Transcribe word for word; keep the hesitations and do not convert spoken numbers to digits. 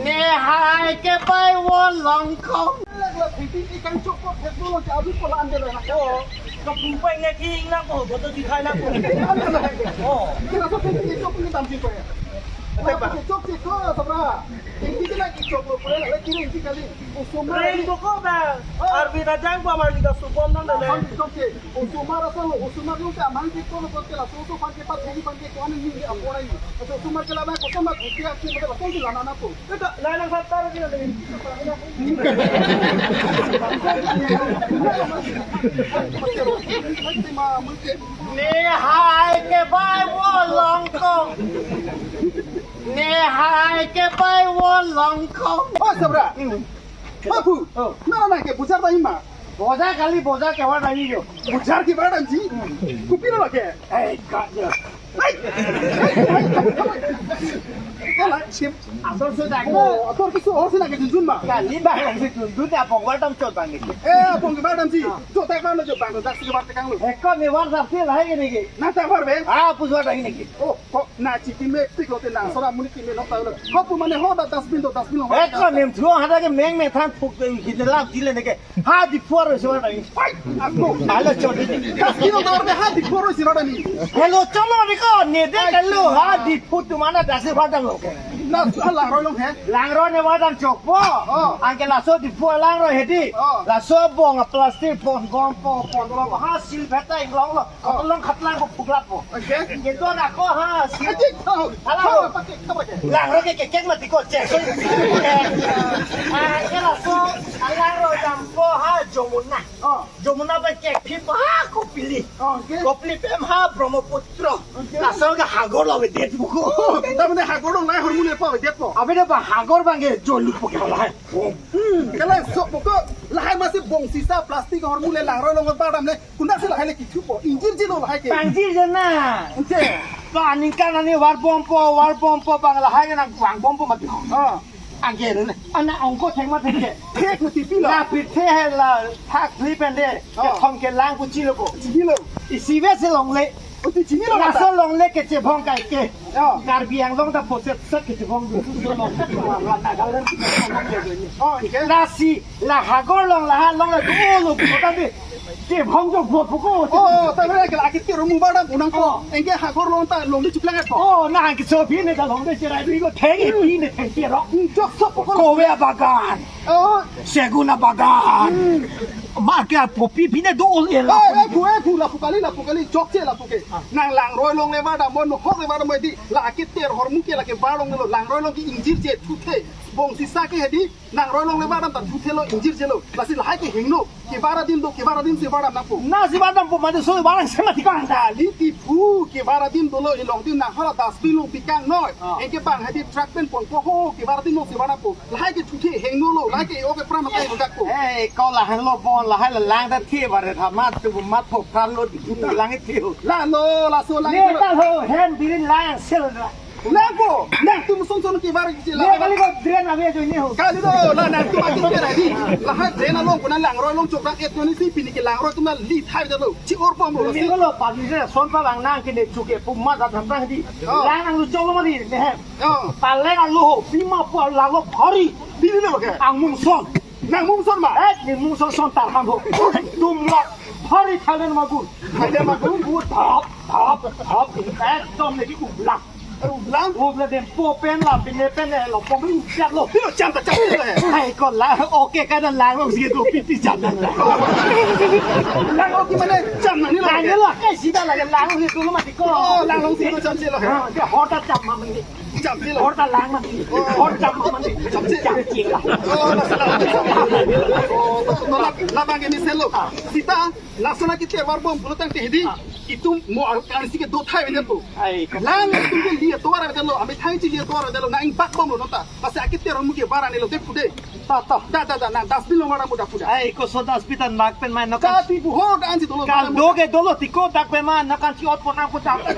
Ne hai ke bai wo long kong. Lak lak thiti ikan chok ko thek dolo ke abi ko lan de la. Oh, kapung pai ne ki nang ko, boto dikhai nang ko. Oh. Kena so thiti chok ni tam si ko. Thek ba. Chok si ko sabra. Thiti kena ki chok lo pura la kiri si kali. Osomar. Rain ko ko ba. Oh. Arbi na jang ko amar ni ka supom nang da le. Chok si. Osomar asal lo, osomar lo ke amang ke ko lo ke laso so pan ke pat theni pan ke ko ani ni apo rai. Aso osomar ke la ba ko osomar ko ke aki mate laso si lana na ko. Eka, lana khat tar ke na. Ne hai ke bai wo long kong. Ne hai ke bai wo long kong. Oh, sabra. Bapu, oh. Nana nang ke bujar ta ima. Boja kali, boja kevar dagi jo. Bujar kevar damji? Kopi lo lake? Eh, kak jo. Hai, hai, hai, hai, hai. Kala chip. Asor so dagi. Oh, asor ke so, asor na ke junjun ma. Kali ba, si junjun ta apong var dam chot bang ni. Eh, apong kevar damji. Ah. Chot tak lo jo bang, dak si kevar tekang lo. Eh, ko ne var dam si lahai ke ne ke. Na tak var be? Ah, pus var dagi ne ke. Oh, ko na chiti me tik lo te na, sora muni ti me nok ta lo. Ko pu mane ho da dustbin do, dustbin lo. Eh, ko nem thuo hada ke meng meng than phuk de, hine lap jile ne ke. Ha Diphu aroi si var dam ni. Ai, ako. Alo chodi ni. Das kilo dor de ha Diphu aroi si var dam ni. Hello, cholo ni ko, ne de kalo ha Diphu tu mana dasi var dam lo ke. Na, alangroi long he. Langroi ne var dam chokpo. Oh. Anke laso Diphu alangroi hedi. Oh. Laso bong a plastic pon gom po pon lo ha sil beta inglong lo. Ako long khat lang ko phuk lap po. Oke. Ke to na ko ha si. Aji, oh. Alangroi. Apa ke, apa ke? Langroi ke kekek mati ko chek. So. Ah, ke laso alangroi dampo ha Jamuna. Oh. Jamuna pen kekphit ha Kopili. Oh, oke. Kopili pen ha Brahmaputra. Oke. Laso ke hagor lo avedet buku. Oh, ta mane hagor lo lahai hormu le pa avedet po. Avedet ba hagor bang ke jolu po ke lahai. Hmm, kala so buku lahai masi bong sisa plastic hormu le langroi long var dam le. Kuna si lahai le kithupo, ingjir jilo lahai ke. Pangjir jena. Ante. Ka aningkan ani var bompo, var bompo bang lahai ke nang vang bompo mati. Ah. Anke ne. Ana ongko thek ma thek ke. Thek mati pilo. Na pithe he la thak thli pen de. Ah. Kethom kelang pu chilo ko. Chilo. Isi ve si longle. Uti chini lo. Laso longle kechebong kai ke. Oh. Karbi Anglong ta poset sat kechebong du. Nagaland kechebong du. Oh, oke. Lasi la hagor long la ha long la du lo ko ta de. Chebong jo bo ko. Oh, ta mere ke la kiti romu ba dam unang ko. Oh. Anke hagor long ta longle chuklang ko. Oh, na ke so phi ne ta longle cherai du ko theng e phi ne theng phi ro. Jok so ko. Kowe bagan. Oh. Segun abagan. Hmm. Marke apopi pine do ol el. Eh, eh, bu, eh, bu, lapu kali, lapu kali, chokche lapu ke. Ah. Nang langroi longle var dam, mo hok le var dam di, la kiter hormu ke la kevar longle lo, langroi long ke ingjir je thuthe, bong sisa ke hedi, langroi longle var dam ta thuthe lo, ingjir je lo, lasi lahai ke hingno, kevar adim do, kevar adim si var dam nangpo. Na si var dampo, mane so var dam si mati kang. Kali Diphu, kevar adim dolo, ilong dim nang hala dustbin lo bikang noi, ah. Anke bang hedi truck pen ponpo ho, kevar adim lo si var dampo. Lahai ke thuthe hingno lo, lahai ke oke pram akai budak ko. Eh, ko lahai lo bon, lahai la lang ta thi bare tha mat tu mat pho pran lo di lang thi ho. La lo, laso lang. Ne ta ho, hen birin lang sel la. Lang ko, lang tu muson son ki bar ki la. Ne kali ko drain ave jo ne ho. Kali do, la lang tu ati ke di. Lahai drain along ko na langroi long chok dak et ko ni si pini ke langroi tu na li thai da lo. Chi or pom lo. Ni si ko lo pa ni se son pa lang nang ke ne chu ke pu ma da tham tang di. Oh. Lang nang lu chok lo ma di ne he. Oh. Paleng alo ho, pima pu lalo phari. Pini lo ke? Ang mungson. Nang mungson ma? Eh, ni mungson son tar ham ho. Tum la phari Thailand magun. Thailand magun? U thap, thap, thap. Ekdom ne ki ublang. Ublang? Ublang dem po pen la, pine pen eh, lo pom ring chat lo. Pilo cham ta cham lo eh. Hai ko la, oke ka da lang lo si do pipi cham da. Lang lo ki mane cham na ni lo. Lang lo, kai si da la lang lo si do lo mati ko. Oh, lang lo si do cham si lo. Ha, ke hor ta cham ma mani. Cham si lo. Hor ta lang ma. Hor cham ma mani. Cham si. Cham si la. Oh, la sa la. Oh, to, to, la, la bang ke ni selo. Sita, laso na kiti var bom pulo tang ke hedi. Itum mo al kan si ke do thai vedet lo. Ai, ka- Lang itum ke li atovar vedet lo. Ami thai chi li atovar vedet lo. Na ing bak bom lo nonta. Pasi akit teron mu ke var ani lo te pude. Ta, ta. Da, da, da, na dustbin lo mara muda puda. Ai, ko so dustbin tan mak pen mai no kan. Kati bu ho dan si dolo. Kal do ke dolo tiko dak pen ma no kan si ot pon ang ko dak. Ai.